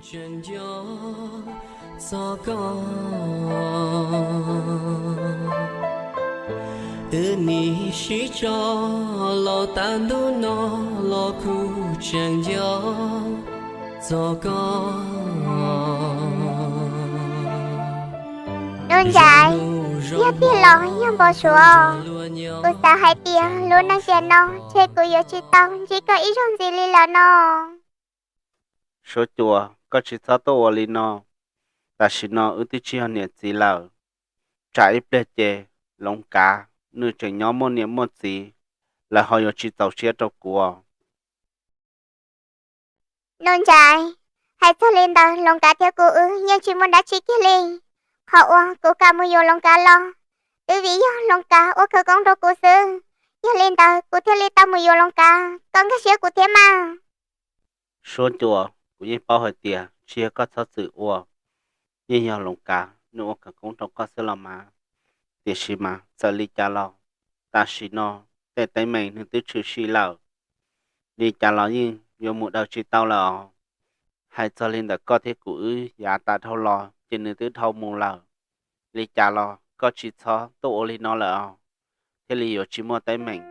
Tseem nco txog koj, wb nim sib tso los tas ntuj no los kuj tseem nco txog koj. Nuj Ntsais, yog tiag los yog npau suav? Kuv xav hais tias lub neej tiam no ntshe kuv yuav tsis tau ntsib koj ib zaug ntxiv li lawm no. Suab Cua, koj tsis txhob tuaj ua li no. Tam sim no wb twb tsis yog niam txiv lawm. Tsam ib pliag ces Loov Kav nws tseem nyob muaj niam muaj txiv, lawv ho yuav tsis txaus siab rau kuv. Nuj Ntsais, hais txog li ntawd Loov Kav thiab kuv wb yeej tsis muaj dab tsi kiag li. Qhov uas kuv kam mus yuav Loov Kav los twb vim yog Loov Kav ua khawv koob rau kuv xwb. Yog li ntawd kuv thiaj li tau mus yuav Loov Kav, koj nkag siab kuv thiab mas. Suab Cua, kuv yeej paub hais tias tsis yog koj txhob txwm ua, yeej yog Loov Kav nws ua khawv koob rau koj xwb los mas. Tiam sis mas txawm li cas los tam sim no tej teeb meem nws twb tshwm sim lawm, li cas los yeej yuav mus daws tsis tau lawm os. Hais txog li ntawm koj thiab kuv wb yav tas dhau los ces nws twb dhau mus lawm. Li cas los koj tsis txhob tuaj ua li no lawm os, thiaj li yuav tsis muaj teeb meem.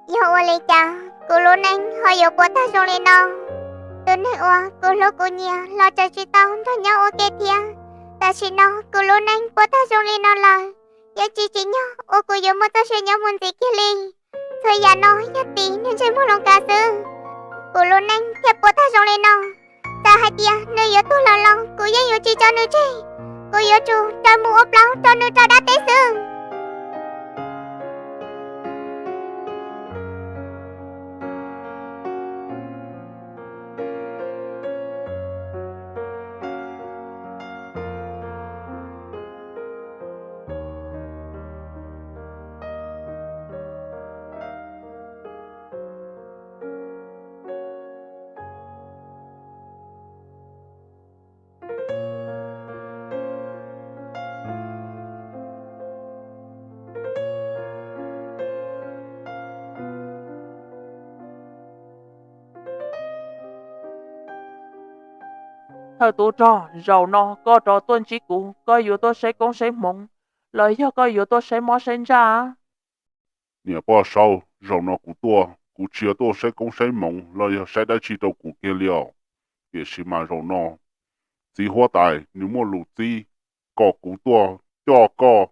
Yog ua li cas kuv lub neej ho yuav puas tag zoo li no? Tus neeg uas kuv hlub kuv nyiam los tseem tsis tau nrog nyob ua ke thiab. Tam sim no kuv lub neej puas tag zoo li no lawm, yeej tsis tsim nyog uas kuv yuav muaj txoj sia nyob mus ntxiv kiag li. Txhua yam no yog tim niag ntsej muag Loov Kav xwb, kuv lub neej thiaj puas tag zoo li no. Txawm hais tias nws yuav tuag los los kuv yeej yuav tsis tso nws tseg. Kuv yuav tsum raws mus ua plaub rau nws rau dab teb xwb. Thawj tub rog, zaum no koj rov tuaj ntsib kuv, koj yuav tuaj saib koob saib hmoov los yog koj yuav tuaj saib mob saib ntsaj? Niam Poj Saub, zaum no kuv tuaj kuv tsis yog tuaj saib koob saib hmoov los yog saib dab tsi rau kuv kiag li os. Tiam sis mas zaum no txiv huab tais nws muaj lus txib kom kuv tuaj coj koj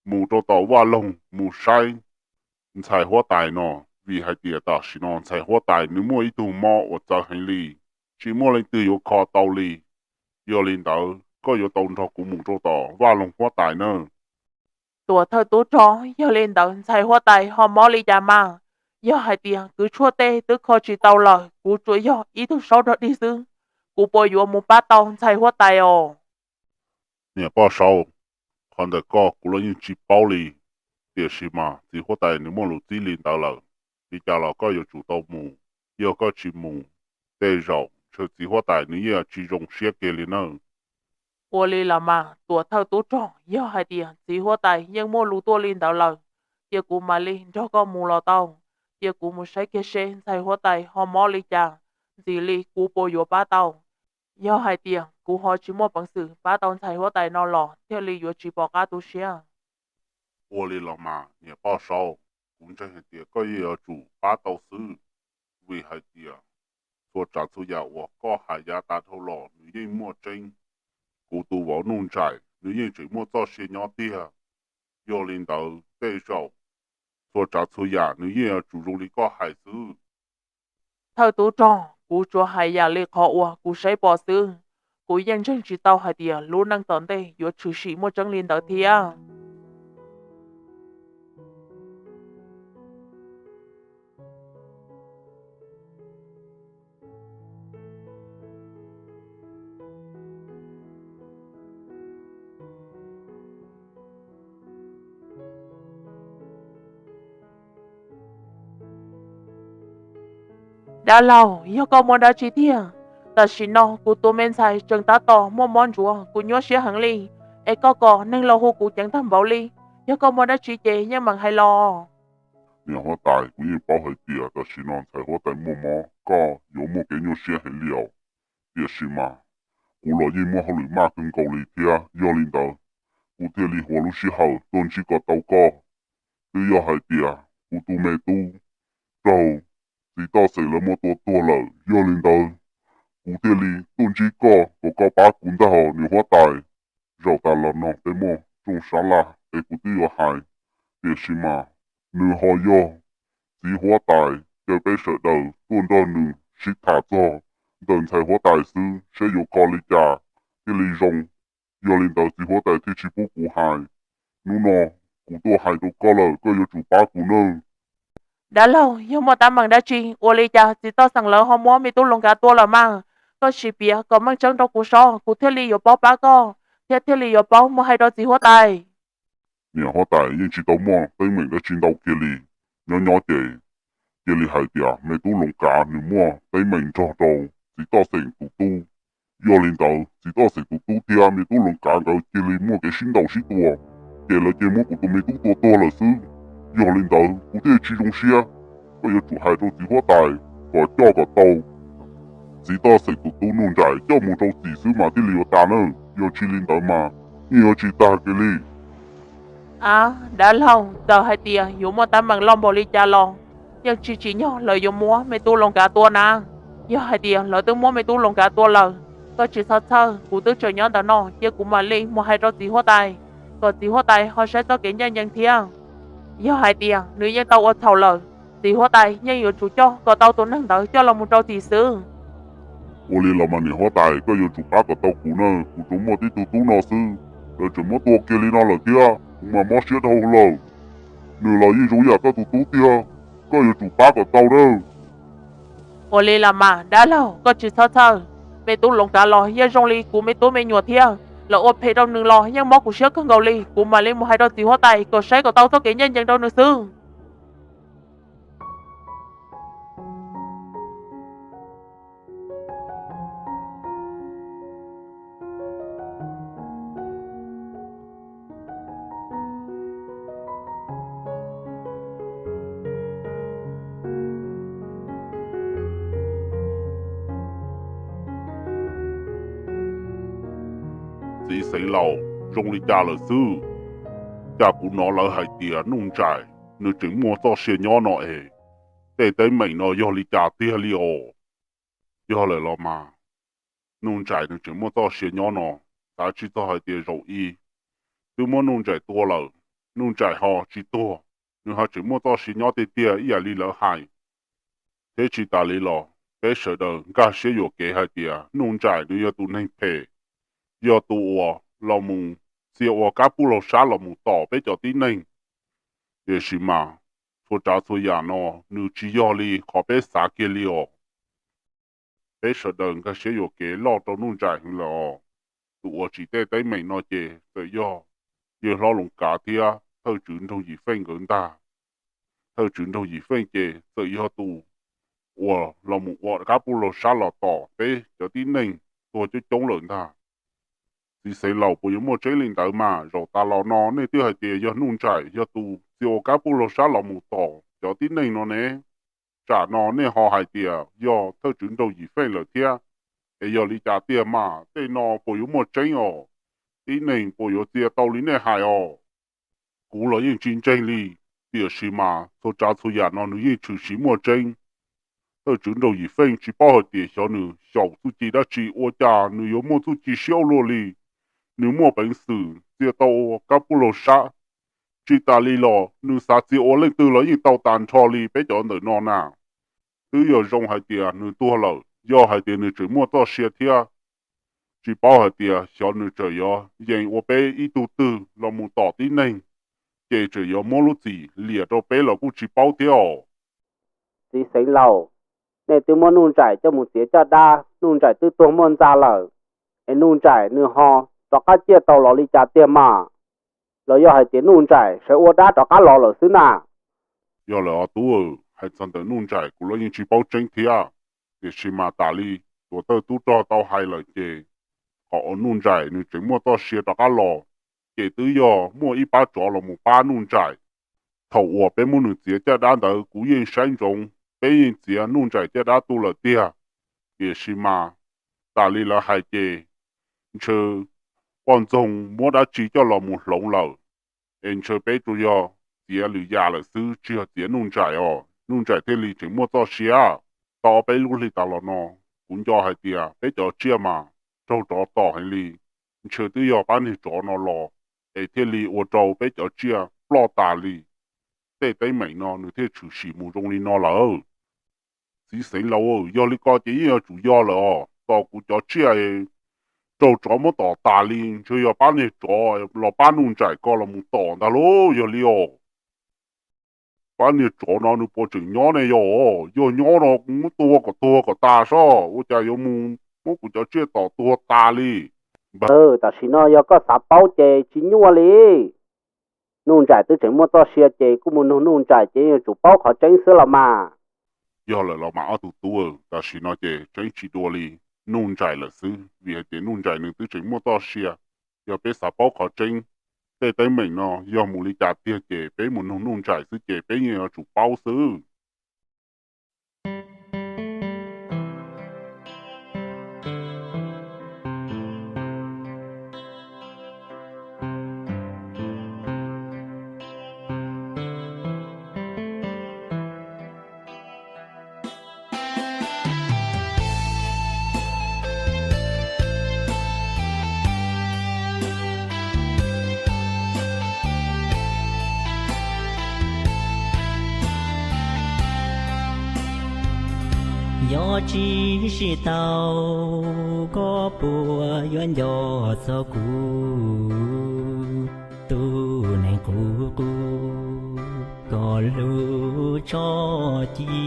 mus rau tom vaj loog mus saib ntxhais huab tais no, vim hais tias tam sim no ntxhais huab tais nws muaj ib tug mob uas txawv heev li, tsis muaj leej twg yuav kho tau li. Yog li ntawd koj yuav tau nrog kuv mus rau tom vaj loog huab tais nawb. Tuam thawj tub rog, yog li ntawd ntxhais huab tais ho mob li cas mas? Yog hais tias kwv tshuaj tej twb kho tsis tau lawm, kuv tsuas yog ib tug saub rog dig xwb, kuv puas yuav mus pab tau ntxhais huab tais os? Niam Poj Saub, qhov ntawm koj kuv los yeej tsis paub li, tiam sis mas txiv huab tais nws muaj lus txib li ntawd lawm, li cas los koj yuav tsum tau mus. Yog koj tsis mus, tej zaum ntshe txiv huab tais nws yeej tsis zoo siab kiag li nawb. Ua li los mas tuam thawj tub rog, yog hais tias txiv huab tais yeej muaj lus tuaj li ntawd lawm, cia kuv mam li nrog koj mus los tau. Cia kuv mus saib kiag seb ntxhais huab tais ho mob li cas, ntxim li kuv puas yuav pab tau. Yog hais tias kuv ho tsis muaj peev xwm pab tau ntxhais huab tais no los thiaj li yuav tsis pom qab tu siab. Ua li los mas niam Poj Saub, kuv ntseeg hais tias koj yeej yuav tsum pab tau xwb, vim hais tias txhua tsav txhua yam uas koj hais yav tas dhau los nws yeej muaj tseeb. Kuv tus vauv Nuj Ntsais nws yeej tseem muaj txoj sia nyob tiag. Yog li ntawd tej zaum txhua tsav txhua yam nws yeej yuav tsum zoo li koj hais xwb. Thawj tub rog, kuv tsuas hais yam li qhov uas kuv saib pom xwb. Kuv yeej ntseeg tsis tau hais tias lub neej tom ntej yuav tshwm sim muaj tseeb li ntawd thiab. Dab laug, yog koj muaj dab tsi tiag? Tam sim no kuv tus me ntxhais tseem tab tom muaj mob ntsuav, kuv nyuaj siab heev li, es koj kom neeg los hu kuv ceev tag npaum li. Yog koj muaj dab tsi ces yeej meem hais los. Niam huab tais, kuv yeej paub hais tias tam sim no ntxhais huab tais muaj mob, koj yuav muaj kev nyuaj siab heev li os. Tiam sis mas kuv los yeej muaj hauj lwm maj kawg nkaus li thiab, yog li ntawd kuv thiaj li huas lub sij hawm tuaj ntsib kom tau koj. Twb yog hais tias kuv tus me tub raug txiv toj xeem lawv muab tua tuag lawm, yog li ntawd kuv thiaj li tuaj ntsib koj kom koj pab kuv ntag os niam huab tais. Zaum tas los no peb muaj rooj sab laj es kuv twb yuav hais, tiam sis mas nws ho yog txiv huab tais caw peb sawv daws tuaj nrog nws sib tham txog ntawm ntxhais huab tais xwb, saib yuav kho li cas thiaj li zoo. Yog li ntawd txiv huab tais thiaj tsis pub kuv hais. Hnub no kuv tuaj hais rau koj lawm, koj yuav tsum pab kuv nawb. Dab laug, yog muaj teeb meem dab tsi, ua li cas txiv toj xeem lawv ho muab me tub Loos Kav tua lawm mas? Koj sim piav kom meej tseeb rau kuv saib, kuv thiaj li yuav paub pab koj thiab thiaj li yuav paub mus hais rau txiv huab tais. Niam huab tais, yeej tsis tau muaj teeb meem dab tsi ntau kiag li. Nyob nyob ces cia li hais tias me tub Loos Kav nws muaj teeb meem nrog rau txiv toj xeem tus tub. Yog li ntawd txiv toj xeem tus tub thiab me tub Loos Kav nkawd cia li muaj kev sib ntaus sib tua, ces lawv cia muab kuv tus me tub tua tuag lawm xwb. Yog li ntawd kuv thiaj tsis zoo siab. Koj yuav tsum hais rau txiv huab tais kom coj kom tau txiv toj xeem tus tub Nuj Nraim coj mus rau txim xwb mas thiaj li yuav tas nawb, yog tsis li ntawd mas yeej yuav tsis tag kiag li. Ab, dab laug, txawm hais tias yuav muaj teeb meem loj npaum li cas los yeej tsis tsim nyog lawv yuav muab me tub Loos Kav tua na. Yog hais tias lawv twb muab me tub Loos Kav tua lawm, koj tsis txhob txhawj, kuv twb tseem nyob ntawm no, cia kuv mam li mus hais rau txiv huab tais, kom txiv huab tais ho saib txoj kev ncaj ncees thiab. Yog hais tias nws yeej tau ua txhaum lawm, txiv huab tais yeej yuav tsum coj kom tau tus neeg ntawd coj los mus rau txim xwb. Ua li los mas niam huab tais, koj yuav tsum pab kom tau kuv na, kuv tsuas muaj tib tug tub no xwb, lawv tseem muab tua kiag li no lawm thiab, kuv mas mob siab dhau lawm. Nws los yeej zoo yam koj tus tub tiag, koj yuav tsum pab kom tau nawb. Ua li los mas dab laug, koj tsis txhob txhawj, me tub Loos Kav los yeej zoo li kuv me tub me nyuam thiab, lawv ua phem rau nws los yeej mob kuv siab kawg nkaus li, kuv mam li mus hais rau txiv huab tais kom saib kom tau txoj kev ncaj ncees rau nws xwb. Txiv Xeev Laus, zoo li cas lawm xwb? Cas kuv hnov lawv hais tias Nuj Nraim nws tseem muaj txoj sia nyob no es, tej teeb meem no yog li cas tiag li os? Yog lawm los mas, Nuj Nraim nws tseem muaj txoj sia nyob no, xav tsis txog hais tias zaum ib twb muab Nuj Nraim tua lawm, Nuj Nraim ho tsis tuag, nws ho tseem muaj txoj sia nyob tiag tiag ib yam li lawv hais. Thiab tsis tas li los peb sawv daws nkag siab yuam kev hais tias Nuj Nraim nws yog tus neeg phem, yog tus uas los mus txia ua kab pub laug sab los mus tom peb cov tib neeg. Tiam sis mas txhua tsav txhua yam no nws tsis yog li qhov peb xav kiag li os. Peb sawv daws nkag siab yuam kev loj rau Nuj Nraim heev lawm os. Tus uas tsim tej teeb meem no ces txawm yog yawg hlob Loos Kav thiab thawj tswv nraug Yim Feej nkawd ntag. Thawj tswv nraug Yim Feej ces txawm yog tus uas los mus ua kab pub laug sab los tom peb cov tib neeg tuag coob coob lawm ntag. Txiv Xeev Laus, puas yuav muaj tseeb li ntawd mas? Zaum tas los no nej twb hais tias yog Nuj Nraim yog tus txia ua kab pub laug sab los mus tom cov tib neeg no ne. Tsam no nej ho hais tias yog thawj tswv nraug Yim Feej lawm thiab. Es yog li cas tiag mas? Tej no puas yuav muaj tseeb os? Tib neeg puas yuav txia tau li nej hais os? Kuv los yeej tsis ntseeg li, tiam sis mas txhua tsav txhua yam no nws yeej tshwm sim muaj tseeb. Thawj tswv nraug Yim Feej tsis paub hais tias xyov nws xyaum txuj ci dab tsi ua cas nws yuav muaj txuj ci siab ua luaj li. Nws muaj peev xwm txia tau ua kab pub laug sab. Tsis tas li los nws xav txia ua leej twg los yeej tau tas nrho li peb cov ntawm no na. Twb yog zoo hais tias nws tuag lawm, yog hais tias nws tseem muaj txoj sia thiab, tsis paub hais tias xyov nws tseem yuav yees ua peb ib tug twg los mus tom tib neeg, ces tseem yuav muab lub txim liam rau peb los kuj tsis paub thiab os. Txiv Xeev Laus, nej twb muab Nuj Nraim coj mus txiav caj dab, Nuj Nraim twb tuag muaj ntxa lawm, es Nuj Nraim nws ho rov qab ciaj tau los li cas tiag mas? Los yog hais tias Nuj Nraim sawv ua dab rov qab los lawm xwb na? Yog lawm os tub, hais txog ntawm Nuj Nraim kuv los yeej tsis paub tseeb thiab. Tiam sis mas tas li tus tub rog tau hais lawm ces qhov uas Nuj Ntsais nws tseem muaj txoj sia rov qab los, ces twb yog muaj ib pab tsov los mus pab Nuj Ntsais. Thaum uas peb muab nws txiav caj dab ntawd kuv yeej saib ntsoov, peb yeej txiav Nuj Ntsais caj dab tuaj lawm tiag. Tiam sis mas tas li lawv hais ces ntshe poj ntxoog muab dab tsi coj los mus hloov lawm, es ntshe peb tsuas yog txiav lwm yam lawm xwb, tsis yog txiav Nuj Ntsais os. Nuj Ntsais thiaj li tseem muaj txoj sia. Tau peb lub hli tas los no, kuv nco hais tias peb cov tsiaj mas raug tsov tom heev li, ntshe twb yog pab niag tsov no los, es thiaj li ua rau peb cov tsiaj ploj tas li. Tej teeb meem no nws thiaj tshwm sim mus zoo li no lawm. Txiv xeev laus, yog li ko ces yeej yuav tsum yog lawm os. Tos kuv cov tsiaj raug tsov muab tom tas li, ntshe yog pab niag tsov los pab Nuj Ntsais ko los mus tom ntag lauj. Yog li os, pab niag tsov no nws puas tseem nyob ne? Yog, yog nyob no kuv muab tua kom tuag kom tas soj, ua cas yuav mus muab kuv cov tsiaj tom tuag tas li. Tam sim no yog koj xav paub ces tsis nyuaj li. Nuj Ntsais twb tseem muaj txoj sia ces kuj mus nug Nuj Ntsais ces yuav tsum paub qhov tseeb xwb los mas. Yog lawm los mas ob tug tub, tam sim no ces tseeb tsis dua li Nuj Ntsais lawm xwb, vim hais tias Nuj Ntsais nws twb tseem muaj txoj sia. Yog peb xav paub qhov tseeb, tej teeb meem no yog mus li cas tiag ces peb mus nug Nuj Ntsais xwb ces peb yeej yuav tsum paub xwb. Yog tsis sib tau, koj puas yuav nco txog kuv, tus neeg qub qub, koj hlub tso ci.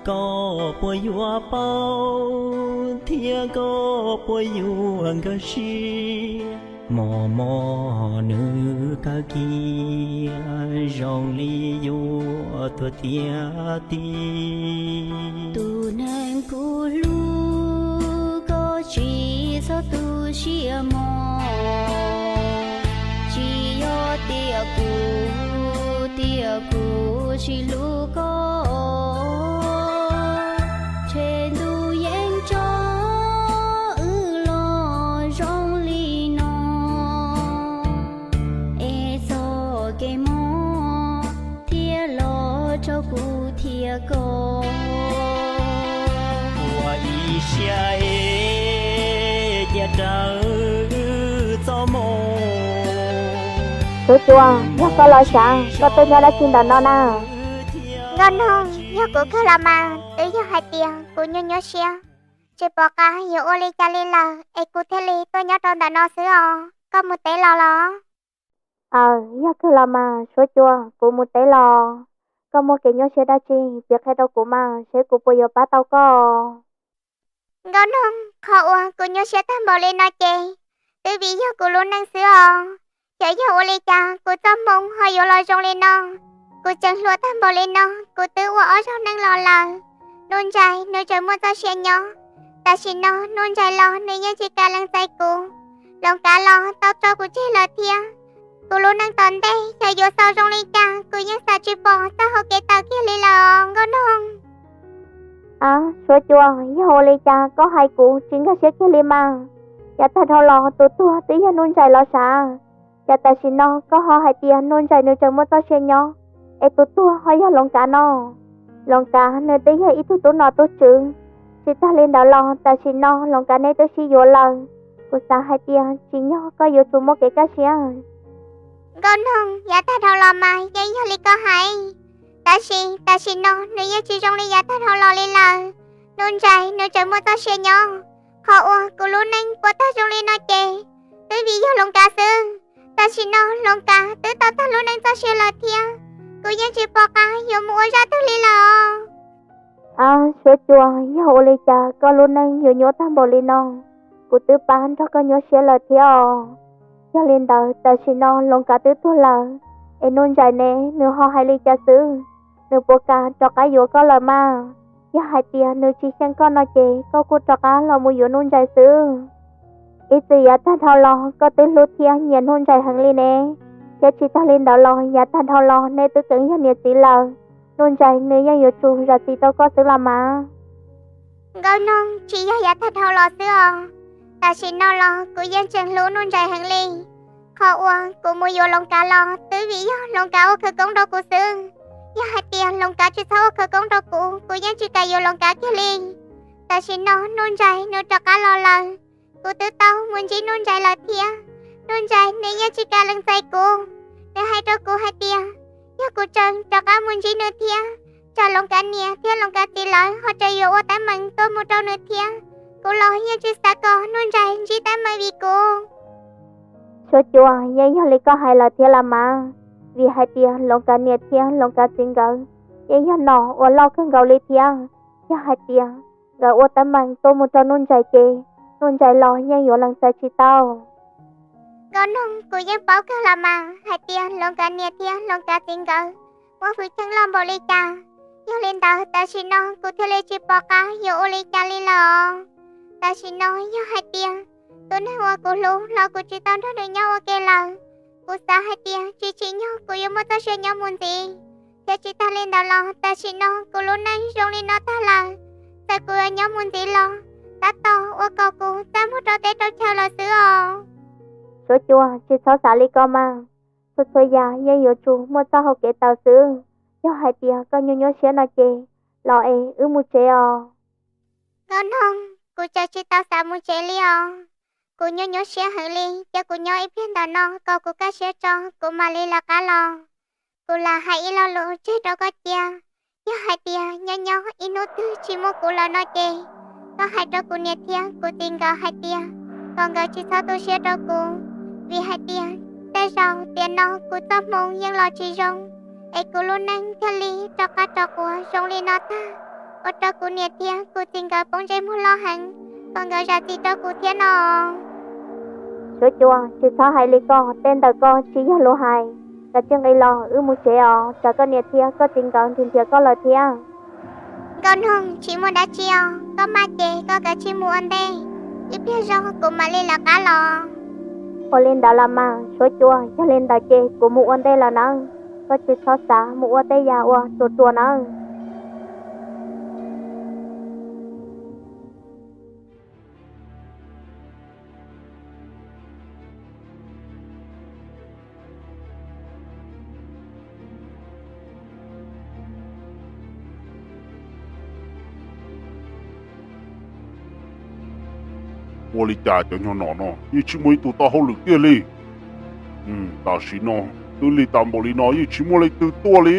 Koj puas yuav paub thiab koj puas yuav nkag siab? Mos mos nws kawg kiag zoo li yuav tuag tiag tiag. Tus neeg kuv hlub, koj tsis txhob tu siab mog. Tsis yog tias kuv, tias kuv tsis hlub koj. Tsheej ntuj yeej tso wb los zoo li no, es txoj kev mob thiaj los rau kuv thiab koj. Ua ib siab es cia raws txoj moo. Suav Cua, yog koj los sav, koj tuaj nyob dab tsi ntawm no na? Nkauj Noog, yog kuv kawg los mas, twb yog hais tias kuv nyuaj nyuaj siab, tsis pom qab yuav ua li cas li lawm es kuv thiaj li tuaj nyob rau ntawm no xwb os. Koj mus teb los los? Aws, yog kawg los mas Suav Cua, kuv mus teb los. Koj muaj kev nyuaj siab dab tsi piav qhia rau kuv mas seb kuv puas yuav pab tau koj. Nkauj Noog, qhov uas kuv nyuaj siab tag npaum li no ces twb vim yog kuv lub neej xwb os. Xyov yog ua li cas kuv txoj hmoo ho yuav los zoo li no. Kuv tseem hluas tag npaum li no, kuv twb ua ob zaug neej los lawm. Nuj Ntsais nws tseem muaj txoj sia nyob. Tam sim no Nuj Ntsais los nws yeej tsis kam lees txais kuv. Loos kav los tau tso kuv tseg lawm thiab. Kuv lub neej tom ntej xyov yuav xaus zoo li cas, kuv yeej xav tsis pom txoj hau kev tawm kiag li lawm os Nkauj Noog. Ab, Suav Cua, yog ua li cas koj hais kuv tsis nkag siab kiag li mas? Yav tag dhau los tus tuag twb yog Nuj Ntsais los sav, cas tam sim no koj ho hais tias Nuj Ntsais nws tseem muaj txoj sia nyob, es tus tuag ho yog Loos Kav no? Loos Kav nws twb yog ib tug tub nom tub tswv. Tsis tag li ntawd los tam sim no Loos Kav neb twb sib yuav lawm, kuv xav hais tias tsim nyog koj yuav tsum muaj kev kaj siab. Nkauj Noog, yav tag dhau los mas yeej yog li koj hais, tab sis tam sim no nws yeej tsis zoo li yav tag dhau los li lawm. Nuj Ntsais nws tseem muaj txoj sia nyob. Qhov uas kuv lub neej puas tag zoo li no ces twb vim yog Loos Kav xwb. Tam sim no Loos Kav twb tau tag lub neej txoj sia lawm thiab, kuv yeej tsis pom qab yuav mus ua zaj twg li lawm os. Ab, Suav Cua, yog ua li cas koj lub neej yuav nyuaj tag npaum li no? Kuv twb pab nrog koj nyuaj siab lawm thiab os. Yog li ntawd tam sim no Loos Kav twb tuag lawm, es Nuj Ntsais ne nws ho hais li cas xwb? Nws puas kam rov qab yuav koj lawm mas? Yog hais tias nws tsis xyeej koj no ces koj kuj rov qab los mus yuav Nuj Ntsais xwb. Ib txwm yav tag dhau los koj twb hlub thiab nyiam Nuj Ntsais heev li ne, thiab tsis tag li ntawd los yav tag dhau los nej twb keev yog niam txiv lawm. Nuj Ntsais nws yeej yuav tsum zam txim rau koj xwb los mas. Nkauj Noog, tsis yog yav tag dhau los xwb os, tam sim no los kuv yeej tseem hlub Nuj Ntsais heev li. Qhov uas kuv mus yuav Loos Kav los twb vim yog Loos Kav ua khawv koob rau kuv xwb. Yog hais tias Loos Kav tsis txhob ua khawv koob rau kuv, kuv yeej tsis kam yuav Loos Kav kiag li. Tam sim no Nuj Ntsais nws rov qab los lawm, kuv twb tau mus ntsib Nuj Ntsais lawm thiab. Nuj Ntsais nws yeej tsis kam lees txais kuv, nws hais rau kuv hais tias yog kuv tseem rov qab mus ntsib nws thiab, tsam Loos Kav niam thiab Loos Kav txiv lawv ho tseem yuav ua teeb meem tuaj mus rau nws thiab. Kuv los yeej tsis xav kom Nuj Ntsais ntsib teeb meem vim kuv. Suab Cua, yeej yog li koj hais lawm thiab los mas, vim hais tias Loos Kav niam thiab Loos Kav txiv nkawd yeej yog nom uas loj kawg nkaus li thiab. Yog hais tias nkawd ua teeb meem tuaj mus rau Nuj Ntsais ces Nuj Ntsais los yeej yuav lees txais tsis tau. Nkauj Noog, kuv yeej paub kawg los mas hais tias Loos Kav niam thiab Loos Kav txiv nkawd muaj hwj chim loj npaum li cas. Yog li ntawd tam sim no kuv thiaj li tsis pom qab yuav ua li cas li lawm. Tam sim no yog hais tias tus neeg uas kuv hlub los kuv tsis tau nrog nws nyob ua ke lawm, kuv xav hais tias tsis tsim nyog kuv yuav muaj txoj sia nyob mus ntxiv. Thiab tsis tag li ntawd los tam sim no kuv lub neej zoo li no tag lawm, txawm kuv yuav nyob mus ntxiv los tab tom ua kom kuv txaj muag rau teb rau chaw lawm xwb os. Suab Cua, tsis txhob xav li ko mas. Txhua txhua yam yeej yuav tsum muaj txoj hau kev taw xwb. Yog hais tias koj nyuaj nyuaj siab no ces los es wb mus tsev os. Nkauj Noog, kuv tseem tsis tau xav mus tsev li os. Kuv nyuaj nyuaj siab heev li, cia kuv nyob ib pliag ntawm no kom kuv kaj siab tso kuv mam li lawv qab los. Kuv lam hais ib lo lus tseg rau koj cia, yog hais tias nyob nyob ib hnub twg tsis muaj kuv lawm no ces koj hais rau kuv niam thiab kuv txiv nkawd hais tias kom nkawd tsis txhob tu siab rau kuv, vim hais tias tej zaum tiam no kuv txoj hmoo yeej los tsis zoo, es kuv lub neej thiaj li rov qab rov quav zoo li no tag, ua rau kuv niam thiab kuv txiv nkawd poob ntsej muag loj heev, kom nkawd zam txim rau kuv thiab no. Suab Cua, tsis txhob hais li ko, tej ntawm ko tsis yog lus hais. Kav tsij nqis los wb mus tsev os, tsam koj niam thiab koj txiv nkawd nrhiav nrhiav koj lawm thiab. Nkauj Noog, tsis muaj dab tsi os, koj maj ces koj kav tsij mus ua ntej, ib pliag zog kuv mam li lawv qab los. Ua li ntawd los mas Suab Cua, yog li ntawd ces kuv mus ua ntej lawm nawb, koj tsis txhob xav mus ua tej yam uas ruam ruam nawb. Ua li cas cov nyuag nom no yeej tsis muaj ib tug tau hauj lwm tiag li? Tam sim no twb lig tas npaum li no yeej tsis muaj leej twg tuaj li.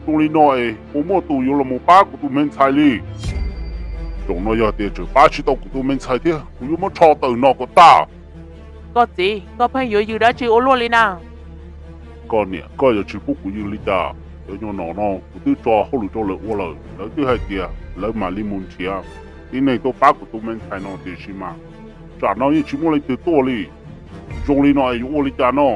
Zoo li no es puas muaj tus yuav los mus pab kuv tus me ntxhais li? Zaum no yog tias tseem pab tsis tau kuv tus me ntxhais thiab kuv yuav muab tsho tawm no kom tag. Koj txiv, koj pheej yuav yws dab tsi ua luaj li na? Koj niam, koj yuav tsis pub kuv yws li cas? Cov nyuag nom no kuv twb tso hauj lwm rau lawv ua lawm, lawv twb hais tias lawv mam li mus nrhiav tib neeg tuaj pab kuv tus me ntxhais no tiam sis mas tsam no yeej tsis muaj leej twg tuaj li. Zoo li no es yuav ua li cas no?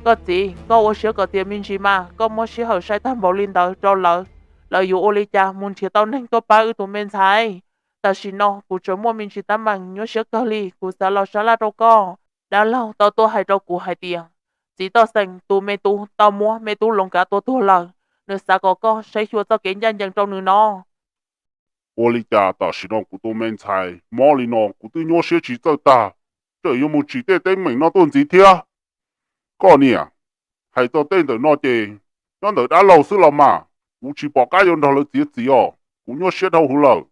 Koj txiv, koj ua siab kom tiav me ntsis mas, koj muab sij hawm saib tag npaum li ntawd rau lawv, lawv yuav ua li cas mus nrhiav tau neeg tuaj pab wb tus me ntxhais? Tam sim no kuv tseem muaj me ntsis teeb meem nyuaj siab kawg li, kuv xav los sab laj rau koj. Dab laug tau tuaj hais rau kuv hais tias txiv toj xeem tus me tub tau muab me tub Loos Kav tua tuag lawm, nws xav kom koj saib xyuas txoj kev ncaj ncees rau nws no. Ua li cas tam sim no kuv tus me ntxhais mob li no kuv twb nyuaj siab tsis txawj tag, tseem yuav mus tsim tej teeb meem no tuaj ntxiv thiab. Koj niam, hais txog tej ntawm no ces nyob ntawm dab laug xwb los mas, kuv tsis pom qab yuav nrog lawv txiav txim os, kuv nyuaj siab dhau hwv lawm.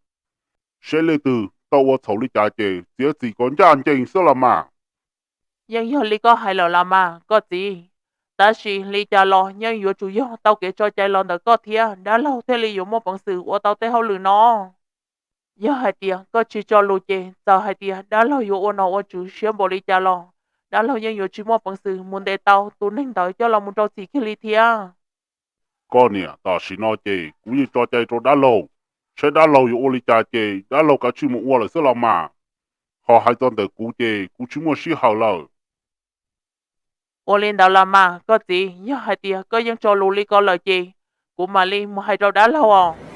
Saib leej twg tau ua txhaum li cas ces txiav txim kom ncaj ncees xwb los mas. Yeej yog li koj hais lawm los mas koj txiv, tab sis li cas los yeej yuav tsum yog tau kev tso cai los ntawm koj thiab dab laug thiaj li yuav muaj peev xwm ua tau tej hauj lwm no. Yog hais tias koj tsis tso lus ces txawm hais tias dab laug yuav ua nom ua tswv siab npaum li cas los dab laug yeej yuav tsis muaj peev xwm mus ntes tau tus neeg ntawd coj los mus rau txim kiag li thiab. Koj niam, tam sim no ces kuv yeej tso cai rau dab laug, saib dab laug yuav ua li cas ces dab laug kav tsij mus ua lawm xwb los mas. Ho hais txog ntawm kuv ces kuv tsis muaj sij hawm lawm. Ua li ntawd los mas koj txiv, yog hais tias koj yeej tso lus li ko lawm ces kuv mam li mus hais rau dab laug os.